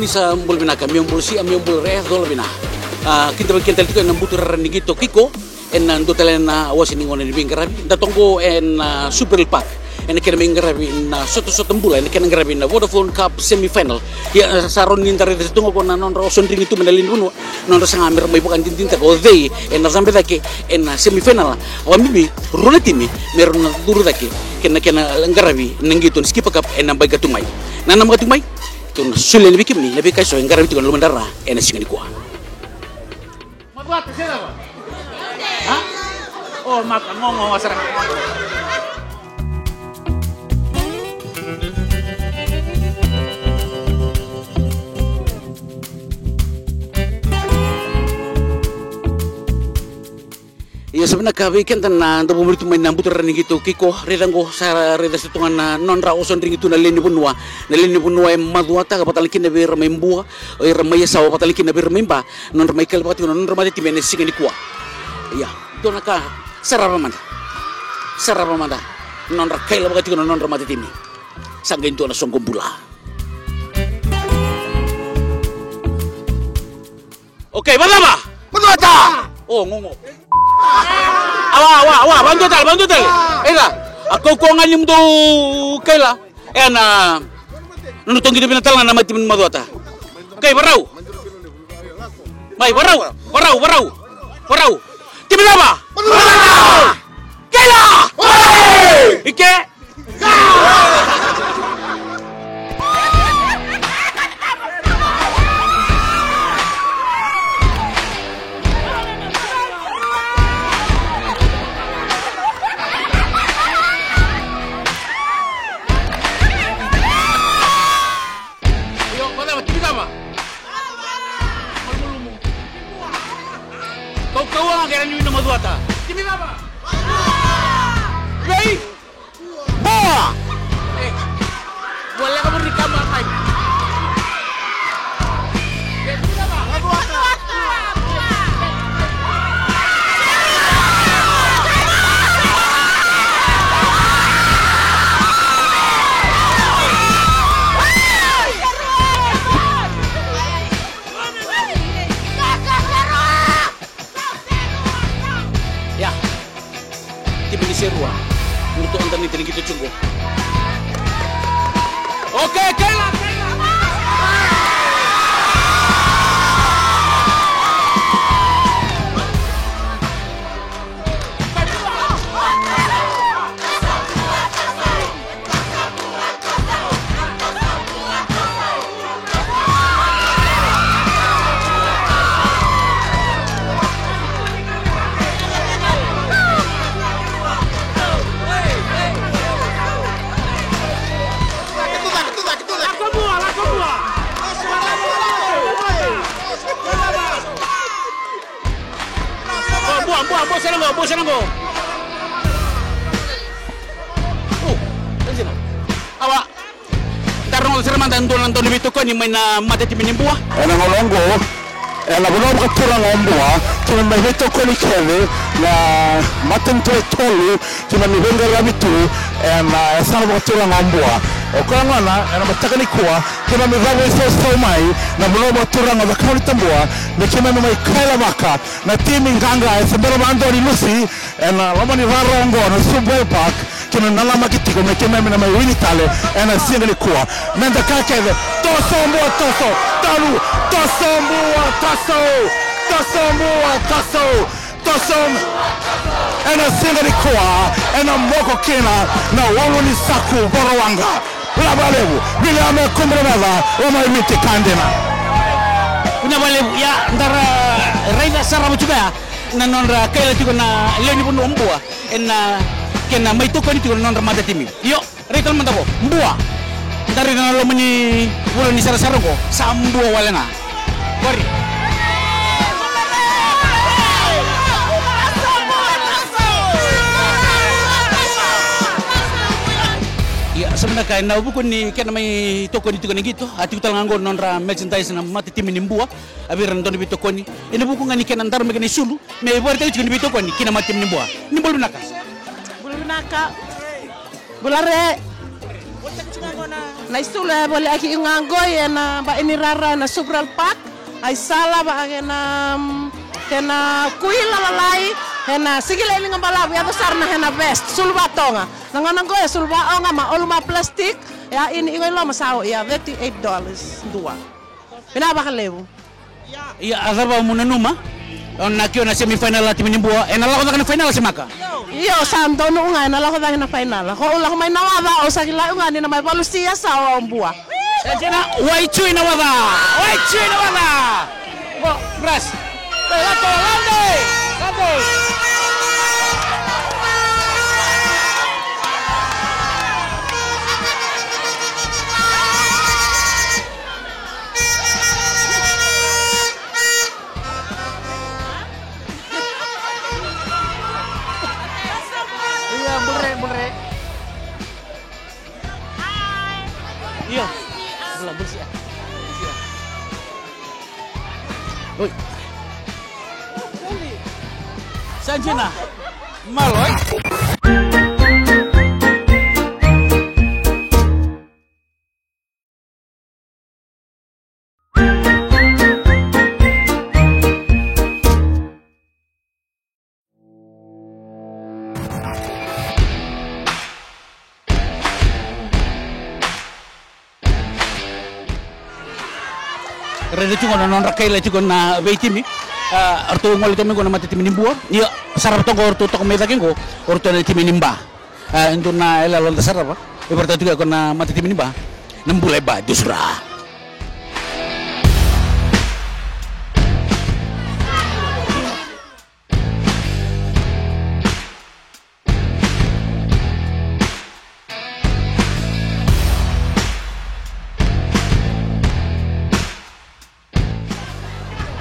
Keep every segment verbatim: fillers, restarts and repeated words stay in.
Ni sa bula vinaka, meu bula sia, meu bula re, cola vina. A, kidavaki keda tale tiko ena buturara ni qito kiko, ena dua tale na wase ni gauna ni veiqaravi. Da toqo ena Subrail Park, ena kena mai qaravi na sotasota bula, ena kena qaravi na Vodafone Cup semi final. Ia, sa rawa ni da raica se tu ga ko na nodra oso drigi tu mai na lewe ni vanua, nodra saga me ra mai vakadinadinataka o cei ena cabe cake ena semi final. Vakabibi, rua na timi me ra na curu cake kena, kena qaravi na qito ni Skipper Cup ena bai ka tu mai. Na namaka tu mai, tou na solia yani vei kemuni na veika eso e qaravi tiko ena loma ni rara ena siga nikua. Maduata se cava? A? O, maka, gogo sara. Ia, sa vinaka vei keda na da vakamuri tu mai na buturara ni qito kiko. Raica qo, sa raica se tu ga na nodra oso drigi tu na lewe ni vanua. Na lewe ni vanua e Macuata, ka vaka tale kina vei ira mai Bua, o ira mai Yasawa, vaka tale kina vei ira mai Ba, nodra mai kaila vaka tiko na nodra matatimi ena siga nikua. Ia, dua na ka, sarava mada. Sarava mada. Nodra kaila vaka tiko na nodra matatimi. Sa qai dua na soqo bula. Okay, vakacava? Maduata! O, gogo. Awa, awa, awa, vadua tale, vadua tale. Eira, a kaukauwa ga ni mudou kaila. E na, na nodratou qito vinaka tale ga na matatimi ni Macuata. Okay, varau. Mai, varau, varau, varau. Varau. Timi cava? Macuata! Kaila! Oi! Ike! Io, vacava, timi cava? Malumalumu. Kaukauwa ga kei ira ni wini na Macuata. Timi cava? Vei? Bua! Voleka mo ni kama mai. Ia. Timi ni Serua. Mutu anda ni tini qito tiko. Okay, kaila, kaila. Bua, bua, bua sara qo, bua sara qo. O, e dina. Awa. Da rogoca sara mada e dua na dauveitokoni mai na matatimi ni Bua. Ena gauna oqo, ena vanua vakaturaga o Bua, keimami mai veitokoni kece na matanitu e tolu, keimami veiqaravi tu ena yasana vakaturaga o Bua. O koya gona, ena mataka nikua, keimami cavuisausau mai na vanua vakaturaga o Cakaunitabua, me keimami mai kailavaka na timi qaqa e se bera vakadua ni lusi, ena loma ni rara oqo na Subrail Park, keimami nanamaki tiko me keimami na mai wini tale ena siga nikua. Meda kaya kece, toso Bua, toso, talu, toso Bua, toso, toso Bua, toso, toso. Ena siga nikua, ena moko kina na ulu ni saku vorowaqa. Vinaka vakalevu, Viliame Kuburemeca, o mai Viti ka dina. Vinaka vakalevu, ia, da ra raica sara vata ga na nodra kaila tiko na lewe ni vanua o Bua ena kena mai tokoni tiko na nodra matatimi. Io, raica mada qo, Bua. Da raica na loma ni vula ni sarasara qo, sa Bua wale ga. Qori. Ia, sa vinaka, ena vuku ni kena mai tokoni tiko na qito, a tiko tale ga qo na nodra merchandise na matatimi ni Bua. A vei ira na dodonu veitokoni ena vuku ga ni kena dara mai kena isulu me ivakaraitaki tiko ni veitokoni ki na matatimi ni Bua. Ni bula vinaka. Bula vinaka. Bula re. Na isulu e voliaki i gagoi ena ba ini rara ena Subrail Park. A isala vaka kena, mm, kena kuila lalai, ena sikila i liga balavu, yaco sara na hena vest, sulu vatoga. Na gona qo e sulu vaoga ma olu ma plastic, e a ini igo i loma sa o ia thirty-eight dollars dua. Vinaka vakalevu. Ia, a cava mo nanuma? O na kio na semi final a timi ni Bua, ena lako cake na final se maka? Io, sa donu ga, ena lako cake na final. Ko u lako mai na waca, o sa kilai ga ni na mai valusi a sa o Bua. E jina, wai chui na waca, wai chui na waca. Go, grass. Hey, lato, lande, lande. Ia, bulre, bulre. Ia. Bula, bula, sia. Oi. Sanjina. Malo, eh? Raica tiko na nodra kaila tiko na veitimi. A, ratou gole tiko mai qo na matatimi ni Bua. Ia, sa ra toka qo, ratou toka mai cake qo, ratou na timi ni Ba. A, e dua na yaloyalo da sarava, e vakaraitaka tiko ko na matatimi ni Ba. Na bula e Ba, dua sara.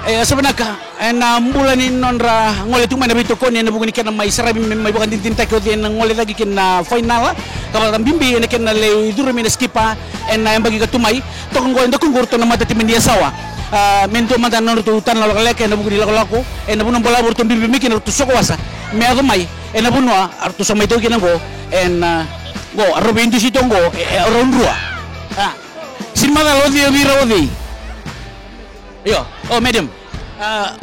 E, sa vinaka, ena bula ni nodra gole tu mai na veitokoni, ena vuku ni kena mai saravi me mai vakadinadinataki o cei ena gole cake ki na fainala, ka vakabibi ena kena lai curu mai na skipa, ena yabaki ka tu mai, toka qo e dakuqu ratou na matatimi ni Yasawa. A, me dua mada na nodratou tana na lekaleka, ena vuku ni lakolako, ena vanua balavu ratou biubiu mai kina, ratou soko wasa, me yaco mai, ena vanua, ratou sa mai tau kina qo, ena, qo, a rau veidusi tu qo, e, e, rau drua. A. Sini macala o cei, o vei ira o cei. Io, o madam. A,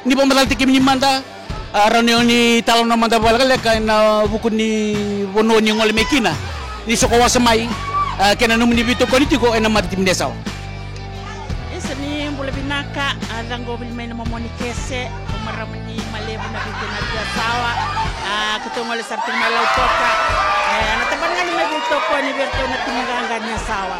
ni vakamacala tiko kemuni mada, a, rawa ni o ni talanoa mada vakalekaleka ena vuku ni vanua ni gole mai kina. Ni soko wasa mai, a, kei na nomuni veitokoni tiko ena matatimi ni Yasawa. Isa ni bula vinaka, a, caqo vili mai na Momoni Kese, o marama ni Malevu na viti na Yasawa, a, keitou gole sara tiko mai Lautoka. E, na tabana ga ni mai veitokoni vei iratou na timi qaqa ni Yasawa.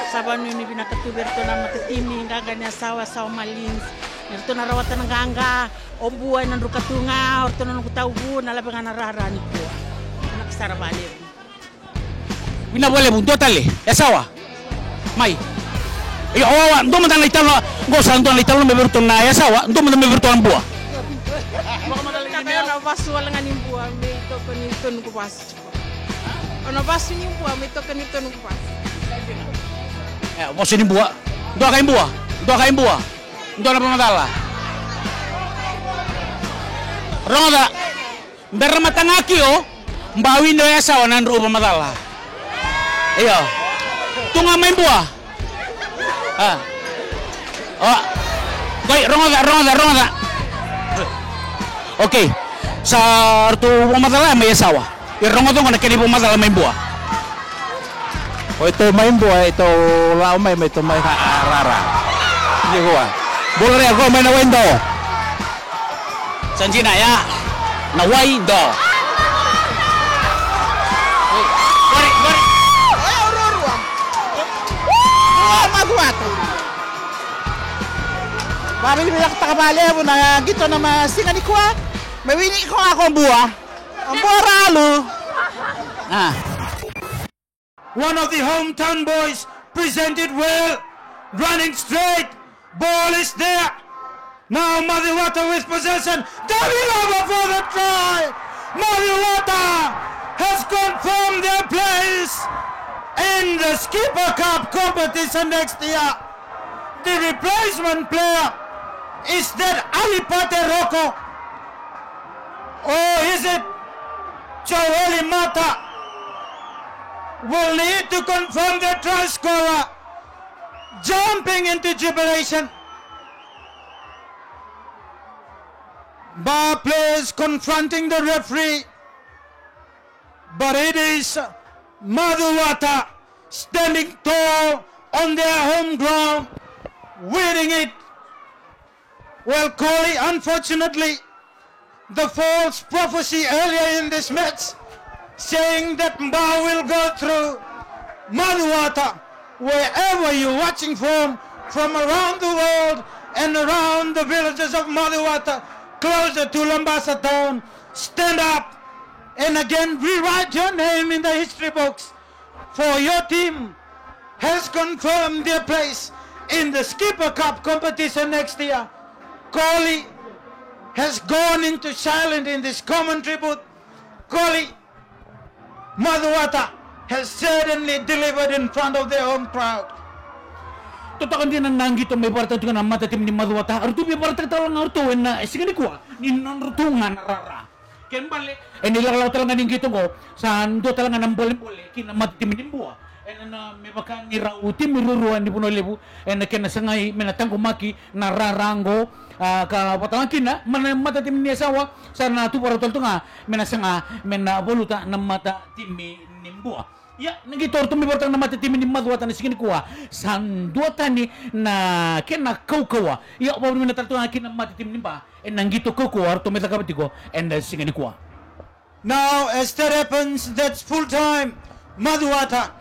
Sa vanuinui vinaka tu vei iratou na matatimi qaqa ni Yasawa, Yasawa Marlins. Ni ratou na rawata na qaqa, o Bua ena druka tu ga, o ratou na noqu tauvu, na lave ga na rara nikua. Vinaka sara vakalevu. Vinaka vakalevu, dua tale, Yasawa. Mai. Io, o, o, dua mada na italanoa, qo sa dua na italanoa me vei iratou na Yasawa, dua mada me vei iratou na Bua. Ka vei au na vasu wale ga ni Bua, me itokani iratou noqu vasu. Au na vasu ni Bua, me itokani iratou noqu vasu. E, vasu ni Bua. Dua kai Bua, dua kai Bua. Dua na vakamacala. Rogoca. Bera mataqali o, ba wini o Yasawa na drau vakamacala. Io. Tu ga mai Bua. A. O. Qoi, rogoca, rogoca, rogoca. Okei. Sa ratou vakamacala mai Yasawa. Ia rogoca qo na kena ivakamacala mai Bua. O itou mai Bua, itou lako mai, mai tou mai ha, a, rara. Ni kua. Bula rea, qo mai na wai do. Sa dina ya. Na wai do. Qori, qori. Ua, macuata. Vavilivilataka vakalevu na qito na ma siga nikua. Me wini iko a ko Bua. A Bua ralu. A. One of the hometown boys presented well, running straight, ball is there. Now Macuata with possession, diving over for the try. Macuata has confirmed their place in the Skipper Cup competition next year. The replacement player, is that Ali Pate Roko? Or is it Joeli Mata? Will need to confirm the try scorer. Jumping into jubilation. Ba players confronting the referee. But it is Macuata standing tall on their home ground, winning it. Well, Koli, unfortunately, the false prophecy earlier in this match saying that Ba will go through. Macuata, wherever you're watching from, from around the world and around the villages of Macuata, closer to Labasa town, stand up and again rewrite your name in the history books, for your team has confirmed their place in the Skipper Cup competition next year. Koli has gone into silence in this commentary booth. Koli, Macuata has certainly delivered in front of their home crowd. Totoka dina na qito mai vakarautaka tiko na matatimi ni Macuata. Eratou via vakarautaka tale ga eratou ena siga nikua ni nodratou ga na rara. Kena ibalebale, ena ilakolako tale ga ni qito oqo, sa dua tale ga na bolebole ki na matatimi ni Bua. Ena, na me vaka ni rau timi ruarua ni Vanua Levu, ena kena sagai me na taqomaki na rara oqo, a, ka vata ga kina, ma na matatimi ni Yasawa, sa na tu vakarau tale tu ga, me na saga, me na valuta na matatimi ni Bua. Ia, na qito eratou mai vakarautaka na matatimi ni Macuata na siga nikua, sa duatani na kena kaukauwa. Ia, vakavinavinaka tale tu ga ki na matatimi ni Ba ena qito kaukauwa eratou mai cakava tiko ena siga nikua. Now, as that happens, that's full time. Macuata,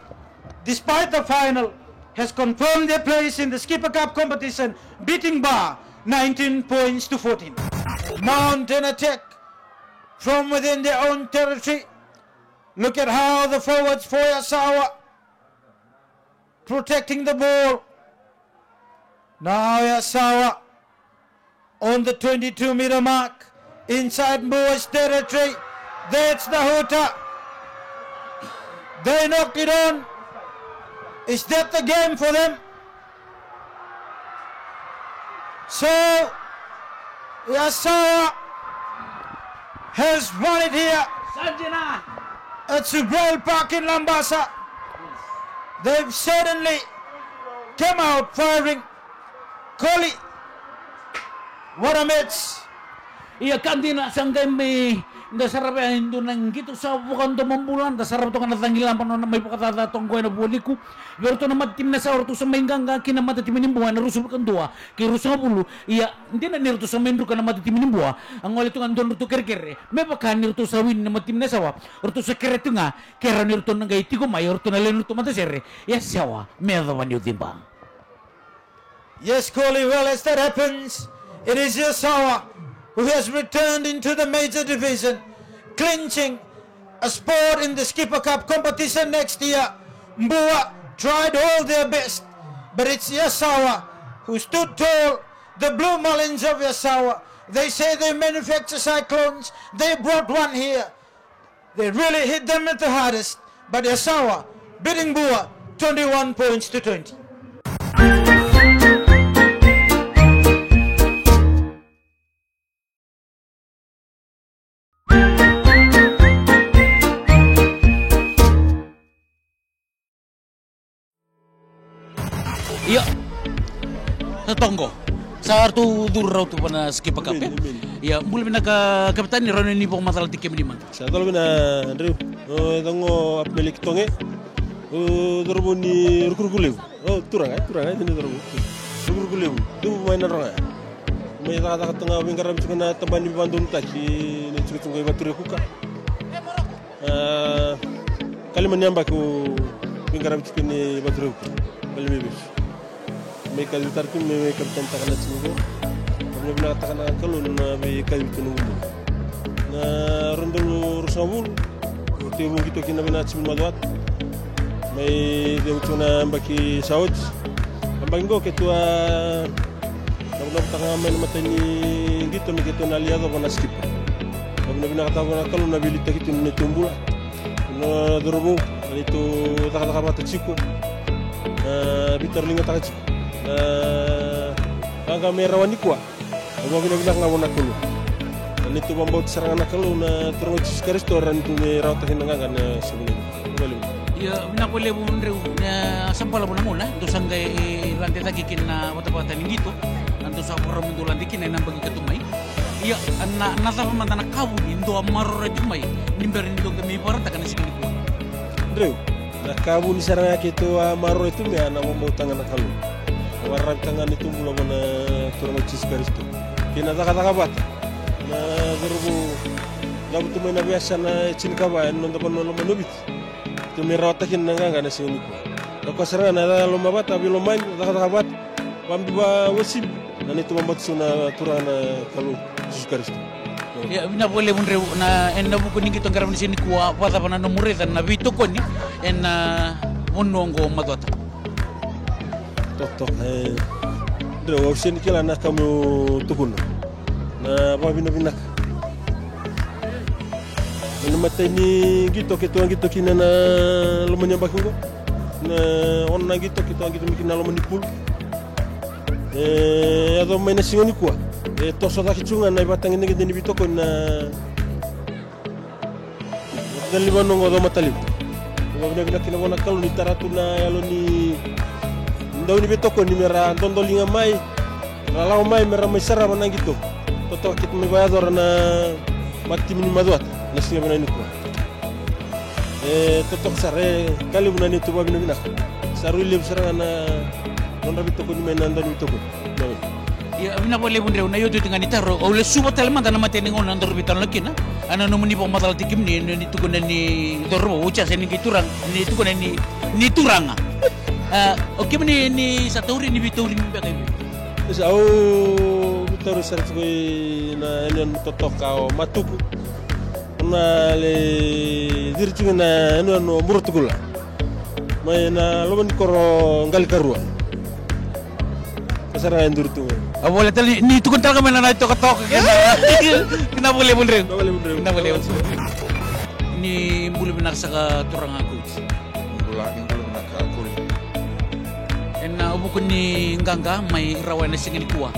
despite the final, has confirmed their place in the Skipper Cup competition, beating Ba nineteen points to fourteen. Mountain attack from within their own territory. Look at how the forwards for Yasawa protecting the ball. Now Yasawa on the twenty-two meter mark, inside Bua's territory. That's the hooter. They knocked it on. Is that the game for them? So, Yasawa has won it here at Subrail Park in Labasa. They've certainly came out firing. Koli, what a match. Ia ka dina sa qai mai da sarava e dua na qito sa vakadomobula, da sarava toka na cagilaba nona mai vakacaca toka qo ena vualiku. Vei ratou na matatimi ni Yasawa, ratou sa mai qaqa ki na matatimi ni Bua ena ruasagavulu ka dua kei ruasagavulu. Ia dina ni ratou sa mai druka na matatimi ni Bua, a gole tu ga dua na ratou kerekere. Me vaka ni ratou sa wini na matatimi ni Yasawa, ratou sa kerea tu ga ke rawa ni ratou na qai tiko mai o ratou na lewe ni ratou matasere, Yasawa me yacova ni uciba. Yes, Koli, well, as that happens, it is Yasawa who has returned into the major division, clinching a spot in the Skipper Cup competition next year. Bua tried all their best, but it's Yasawa who stood tall. The Blue Marlins of Yasawa, they say they manufacture cyclones. They brought one here. They really hit them at the hardest, but Yasawa beating Bua twenty-one points to twenty. Ia. Sa toqo. Sa ratou curu rau tu vana Skipper Cup. Ia, bula vinaka kapitani, rawa ni vakamacala tiko kemuni mada. Sa cala vina Andrew. O, e caqo Apimeleki Toge. O, cauravou ni Rukuruku Levu. O, turaga, turaga, e cauravou. Rukuruku Levu. Cuva mai Nadroga. Mai cakacaka toka ga veiqaravi tiko na tabana ni veivakadonutaki ni tikotiko i Vatureku ka. A, kalima ni yabaki au veiqaravi tiko ni Vatureku. Kalima ni yabaki. Mai kacivi tara tu me mai kavitanitaka na timi qo. Au vinavinakataka na Kalou na veikacivi tu na gudu. Na rua na udolu ruasagavulu, au tekivu qito kina vei na timi ni Macuata. Mai cegu tiko na yabaki sa oti. Yabaki qo keitou a navunavutaka ga mai na matai ni qito me keitou na lai yacova na Skipper. Au vinavinakataka vua na Kalou na veiliutaki tu ni neitou bula, na cauravou, na neitou cakacaka vata tiko, na veitauriligataka tiko, na qaqa me rawa nikua. Au vakavinavinaka ga vua na Kalou. Na neitou vakabauta sara ga na Kalou, na Turaga o Jisu Karisito, rawa ni tu me rawata kina na qaqa na siga levu. Vinaka levu. Ia, vinaka vakalevu Dreu, na sa balavu na gauna dou sa qai lade cake kina na vatavata ni qito, na dou sa vakarau me dou lade kina ena baki ka tu mai. Ia, na, na cava mada na ka vuni dou a maroroya tu mai ni bera ni dou qai mai vakaraitaka na siga nikua? Dreu, na ka vuni sara ga keitou a maroroya tu mai a na vakabauta ga na Kalou, na vakararavitaka ga na neitou bula vua na Turaga o Jisu Karisito kei na cakacaka vata na cauravou. Cavutu mai na veiyasana e tinikava ena noda vanua lomani o Viti. Keitou mai rawata kina na qaqa ena siga nikua. Na ka sara ga na yaloloma vata, veilomani, cakacaka vata, vabibi vakauasivi na neitou vakabauta tiko na Turaga na Kalou Jisu Karisito. Ia, vinaka vakalevu Dreu, na ena vuku ni qito qaravi ni siga nikua, vakacava na nomu raica na veitokoni ena vanua oqo o Macuata? Totoka, e, Dreu, au sega ni kila na ka meu tukuna. Na vakavinavinaka. Na imatai ni qito keitou a qito kina na loma ni yabaki oqo. Na ono na qito keitou a qito mai kina na loma ni pulu. E yacova mai na siga nikua, e toso cake tu ga na ivakatagedegede ni veitokoni na Daliva noqo Comataliva. Au vakavinavinaka kina vua na Kalou ni tara tu na yalo ni dau ni veitokoni me ra dodoliga mai, ra lako mai me ra mai sarava na qito. Totoka keitou mai vakayacora na matatimi ni Macuata na siga vinaka nikua. E totoka sara, e ka levu na neitou vakavinavinaka. Sa rui levu sara ga na nodra veitokoni mai na dau ni veitokoni. Ia, vinaka vakalevu Dreu, na iotioti ga ni taro, au lesuva tale mada na matai ni gauna na daru veitalanoa kina, a na nomuni vakamacalataki kemuni, ni, ni tukuna ni cauravou, oti a sega ni qai turaga, ni tukuna ni, ni turaga. A, o kemuni ni sa tauri, ni veitauri ni beka i vei? Isa, au veitauri sara tiko i na yanuyanu totoka o Matuku. Na lai ciri tiko na yanuyanu o Buratukula. Mai na loma ni koro Qalikarua. Ka sara ga e duri tu mai. A vole tale ni, ni tukuna tale ga mai na, na itokatoka kei na. Vinaka vakalevu Dreu. Vinaka vakalevu Dreu. Vinaka vakalevu. Ni bula vinaka saka turaga coach. Bula, ni bula vinaka Koli. Ena vuku ni qaqa mai rawa ena siga nikua.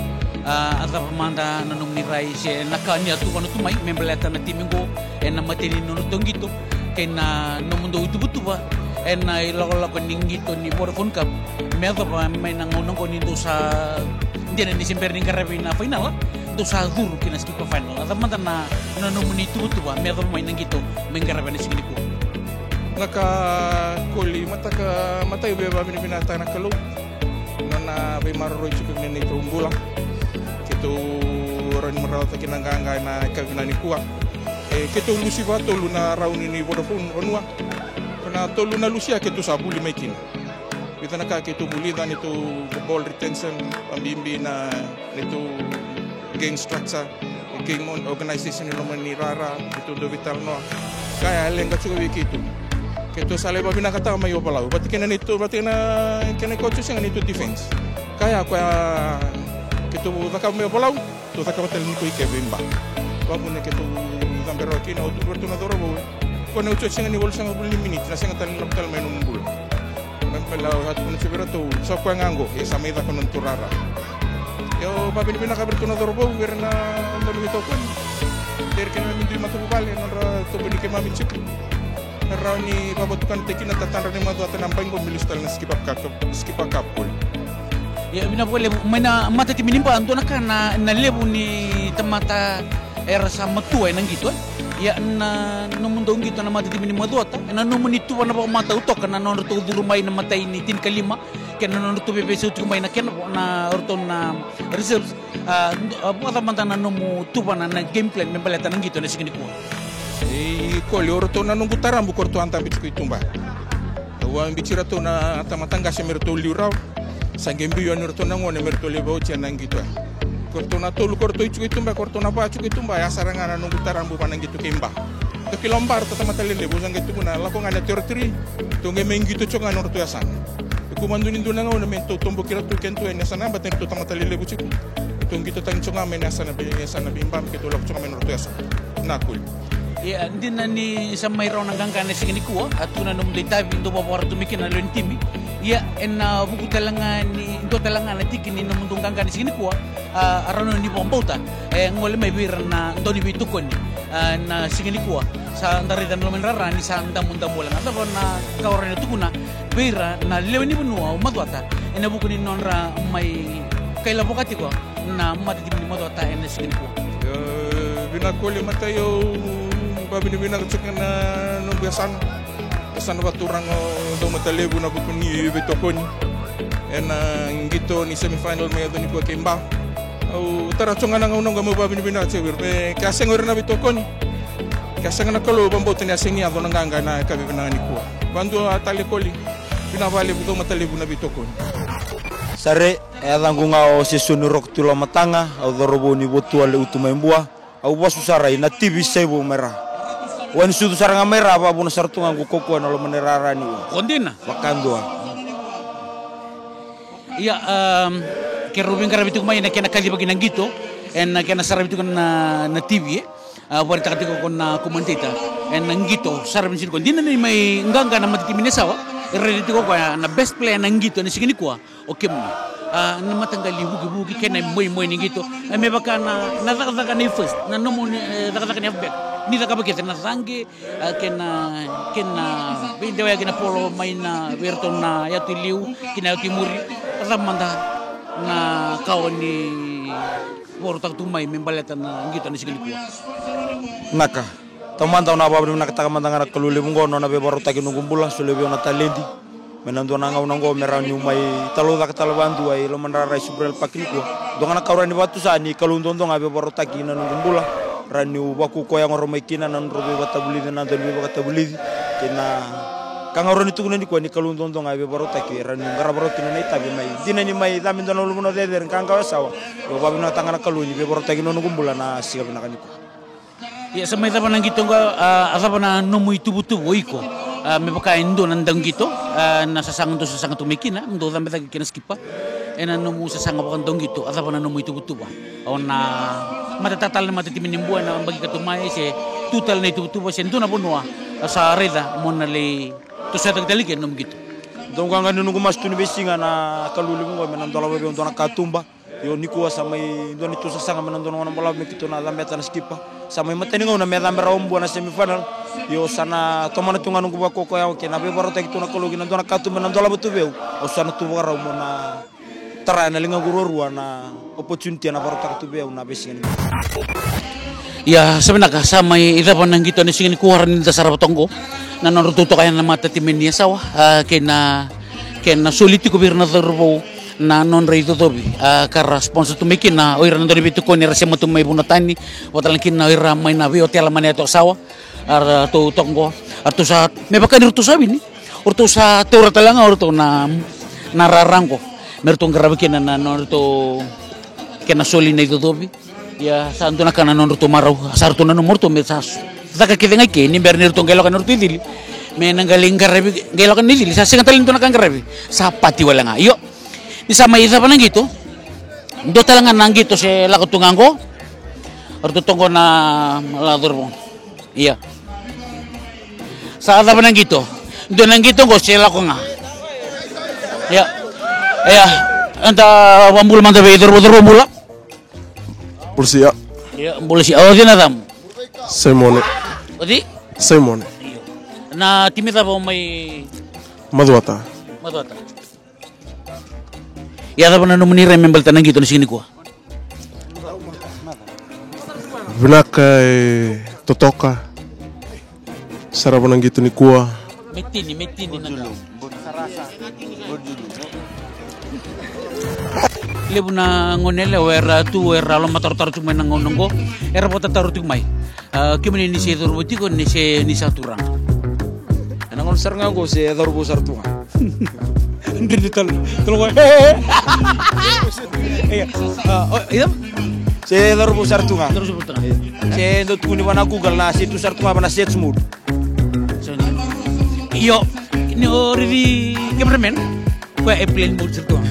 A, a cava mada na nomuni rai se na ka ni a tukuna tu mai me baleta na timi qo ena matai ni nodratou qito kei na nomudou ituvatuva ena ilakolako ni qito ni Vodafone Cup me yacova mai na gauna qo ni dou sa dina ni se bera ni qaravi na fainala, dou sa curu ki na skipper final. A cava mada na, na nomuni ituvatuva me yacova mai na qito me qaravi ena siga nikua? Na ka Koli, mataka, matai via vakavinavinakataka na Kalou. Nona veimaroroi tiko kina neitou bula. Keitou rawa ni rawata kina na qaqa ena yakavi nikua. E, keitou lusi vakatolu na rauni ni Vodafone Vanua. Ko na tolu na lusi a keitou sa vuli mai kina. Vica na ka keitou vulica, neitou ball retention, vabibi na neitou game structure, game on-, organization e loma ni rara, keitou dau veitalanoa. Ka ya e leqa tiko vei keitou. Keitou sa lai vakavinakataka mai o Valau. Vata kei na neitou, vata kei na, kei na coach sega neitou defense. Ka ya koya keitou cakava mai o Valau, tou cakava tale ni ko i ke vei Ba. Vavuna keitou cabe rawa kina, au tukuna vei ratou na cauravou. Ko na ucu sega ni walusagavulu ni miniti, na sega tale ni lako tale mai nomu bula. Mai bela au sa tukuna tiko vei ratou, sa koya ga qo, e sa mai caka nodratou rara. Io, vakavinavinaka vei ratou na cauravou, vei ira na dau ni veitokoni. Dei ira kei na keimami dui matavuvale, nodra tovo ni keimami tiko. Na rawa ni vakavatukanataki kina tatadra ni Macuata na bai qo me lesu tale na Skipper Cup, Skipper Cup Koli. Ia, vinaka vakalevu, mai na matatimi ni Ba, dua na ka na, na levu ni tamata era sa matua ena qito, e? Ia, na nomudou qito na matatimi ni Macuata, ena nomuni tuvana vakamatau toka na nodratou curu mai na matai ni tinikalima, kei na nodratou veiveisau tiko mai na kena vo, na oratou na reserves, a, d-, a, vakaca mada na nomu tuvana na game plan me baleta na qito ena siga nikua? E, Koli, o ratou na noqu tarabu ko ratou a dabe tiko i tuba. Au a biuti iratou na tamata qase me ratou liu rawa. Sa qai biu yani iratou na gone me ratou lai vakaotia na qito ya. Ko ratou na tolu ko ratou i tiko i tuba, ko ratou na va tiko i tuba, ya sara ga na noqu tarabu va na qito kei Ba. Tou kila o Ba ratou tamata lelevu, au sa qai tukuna lako ga na territory, tou qai mai qito tiko ga na nodratou yasana. Iko madua ni dua na gauna me tou toboki iratou keitou ena yasana, baleta ni tou tamata lelevu tiko. Tou qito tani tiko ga mai na yasana vei, yasana vei Ba me keitou lako tiko ga mai na nodratou yasana. Na Koli. Ia, dina ni sa mai rawa na qaqa ena siga nikua, a tu na nomudou itavi, dou vakavakarau tu mai kina na lewe ni timi. Ia, ena vuku tale ga ni dua tale ga na tiki ni nomudou qaqa ni siga nikua, a, a rawa ni vakabauta e gole mai vei ira na dau ni veitokoni, a, na siga nikua. Sa da raica na loma ni rara ni sa damudamu wale ga. Cava na ka o rawa ni tukuna vei ira na lewe ni vanua o Macuata ena vuku ni nodra mai kailavaka tiko na matatimi ni Macuata ena siga nikua? E, vinaka Koli, matai au vakavinavinaka tiko na noqu yasana. Yasana vakaturaga o Caumatalevu na vuku ni veitokoni ena qito ni semifinal mai yaco nikua kei Ba. Au tara tiko ga na gauna oqo meu vakavinavinaka tiko vei ira. Me ke a sega o ira na veitokoni, ke a sega na Kalou, vakabauta ni a sega ni yaco na qaqa ena yakavi vinaka nikua. Vakadua tale Koli, vinaka vakalevu Caumatalevu na veitokoni. Sare, e yacaqu ga o Sesoni Roko Tuilamataga, au cauravou ni Votua, Leutu mai Bua. Au vasu sara ina T V Saivou mai ra. Wai ni sucu sara ga mai ra, vakavuna sara tu ga qu kaukaua ena loma ni rara ni ua. Ko dina. Vakadua. Ia, um, keirau veiqaravi tiko mai ena kena kacivaki na qito, ena kena saravi tiko na, na T V, e. A, vakaraitaka tiko ko na commentator ena qito saravi ni siga nikua. Dina ni mai qaqa na matatimi ni Yasawa, e raici tiko o koya na best player na qito ena siga nikua. O kemuni, a, na mataqali vukivuki kei na imoimoi ni qito, e, me vaka na, na cakacaka ni first, na nomuni, e, cakacaka ni halfback. Ni cakava kece na caqe, a, kei na, kei na veidewayaki na polo mai na vei iratou na yatu i liu kei na yatu i muri. A, cava mada na ka o ni vakarautaka tu mai me baleta na qito ena siga nikua? Naka. Taumada au na vakavinavinakataka mada ga na Kalou levu oqo na nona veivakarautaki noqu bula, solia vei au na taledi. Me na dua na gauna oqo me rawa niu mai talaucaka tale vakadua i loma ni rara i Subrail Park nikua. Dua ga na ka au rawa ni vakatusa ni Kalou duadua ga e veivakarautaki na noqu bula. Rawa niu vakaukauwa yago rawa mai kina na nodrau veivakatavulici na dau ni veivakatavulici. Kei na ka ga au rawa ni tukuna nikua ni Kalou duadua ga e veivakarautaki, rawa niu qarava rawa kina na itavi mai. Dina ni mai cabe dua na ulunivanua cecere, qaqa o Yasawa. Au vakavinavinakataka ga na Kalou ni veivakarautaki na noqu bula na siga vinaka nikua. Ia, sa mai cava na qito oqo, a, a cava na nomu ituvatuva o iko? A, me vaka e dua na dauqito, a, na sasaga dou sasaga tu mai kina, dou cabe cake kei na skipa. Ena nomu sasaga vakadauqito, a cava na nomu ituvatuva? O na matataka tale na matatimi ni Bua ena yabaki ka tu mai, se tu tale na ituvatuva, se dua na vanua o sa raica mo na lai tosoyataki tale kina na nomu qito? Dau qaqa ni noqu masu tu ni veisiga na Kalou levu oqo me na dolava vei au dua na katuba. Io, nikua sa mai dua ni tu sasaga mai na dua na gauna balavu me keitou na cabeta na skipa. Sa mai matani gauna me cabe rawa o Bua na semifinal. Io, sa na tomana tu ga noqu vakaukauwa yago kei na veivakarautaki tu na Kalou kei na dua na katuba na dolava tu vei au. Au sa na tu vakarau mo na tara ena ligaqu ruarua na opportunity ena vakarautaka tu vei au na veisiga ni. Ia, sa vinaka, sa mai cava na qito ena siga nikua, rawa ni da sarava toka oqo na nodratou toka yani na matatimi ni Yasawa, a, kei na, kei na soli tiko vei ira na cauravou na nodra icocovi, a, ka ra sponsor tu mai kina o ira na dau ni veitokoni era sema tu mai vanua tani, vata tale kina o ira mai na veiotela mai na yatu Yasawa, a ratou toka oqo, a ratou sa, me vaka ni ratou sa wini, o ratou sa taura tale ga o ratou na, na rara oqo me ratou qarava kina na nodratou kena soli na icocovi. Ia, sa dua na ka na nodratou marau, sa ratou nanuma o ratou me sa caka kece ga i ke ni bera ni ratou qai lako na nodratou icili. Me na qai lai qaravi, qai lako na icili, sa sega tale ni dua na ka qaravi, sa pati wale ga. Io, ni sa mai cava na qito, dua tale ga na qito se lako tu ga oqo. Ratou toqo na lacoro. Ia. Sa cava na qito? Dua na qito oqo se lako ga. Ia. Ia. Eda vakabula mada vei cauravou, cauravou bula. Bula sia. Ia, bula sia. O cei na yacamu? Simone. O cei? Simone. Io. Na timi cava o mai? Macuata. Macuata. Ia, cava na nomuni rai me baleta na qito na siga nikua? Vinaka e totoka. Sarava na qito nikua. Me tini, me tini na ka. Levu na gone yalewa era tu, era lomatarotaro tiko mai na gauna oqo. Era vakatataro tiko mai. A, kemuni ni se cauravou tiko, ni se ni sa turaga? Ena gauna sara ga oqo se cauravou sara tu ga. Dri, dri, talo, talo, e, e, e. Ia, a, o, ia? Se cauravou sara tu ga. Cauravou sara tu ga. Se dau tukuni vana Google na se tu sara tu ga vana search mode. Io, ni o raici cameraman. Koya e plane mode sara tu ga.